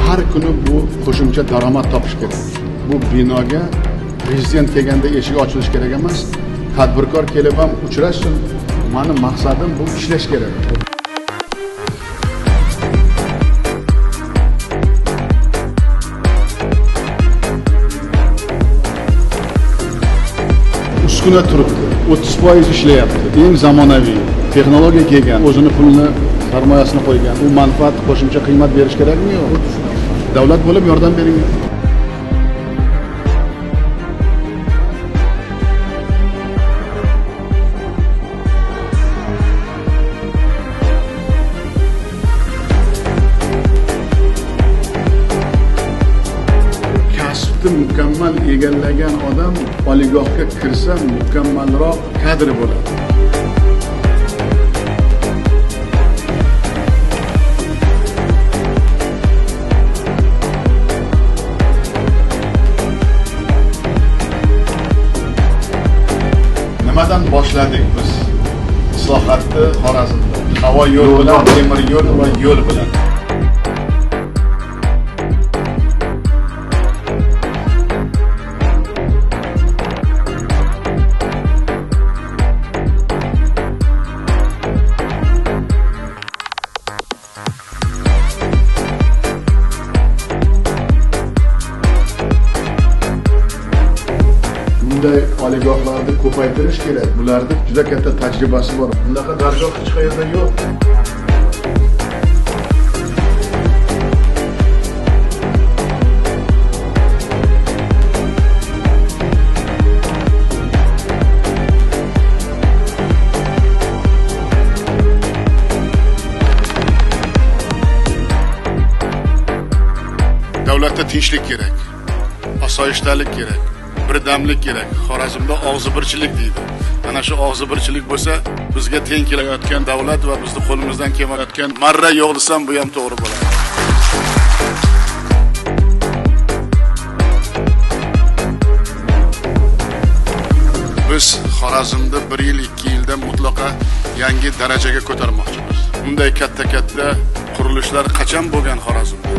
Har kuni bu qo'shimcha daromad topish kerak. Bu binoga prezident kelganda eshik ochilishi kerak emas, tadbirkor kelib ham uchrashsin. Mani maqsadim bu ishlash kerak. Uskuna turibdi, 30% ishlayapti. Eng zamonaviy texnologiya kelgan, o'zini pulini, sarmoyasini qo'ygan. U manfaat, qo'shimcha qiymat berish kerakmi yo'q? Davlat bo'lib yordam bering. Kasbni mukammal egallagan odam oliygohga kirsa mukammalroq kadr bo'ladi. Nimadan boshladik biz islohotni Xorazmda? Havo yo'l bilan, temir yo'l va yo'l bilan. Bunday oliygohlarni ko'paytirish kerak. Bularda juda katta tajribasi bor. Bunaqa dargoh hech qayerda yo'q. Davlatda tinchlik kerak, osoyishtalik kerak, birdamlik kerak. Xorazmda og'zibirchilik deydi. Ana shu og'zibirchilik bo'lsa, bizga teng kelayotgan davlat va bizni qo'limizdan kelmayotgan marra yo'q desam, bu ham to'g'ri bo'ladi. Biz Xorazmda 1 yil, 2 yilda mutlaqo yangi darajaga ko'tarmoqchimiz. Bunday katta-katta qurilishlar qachon bo'lgan Xorazmda?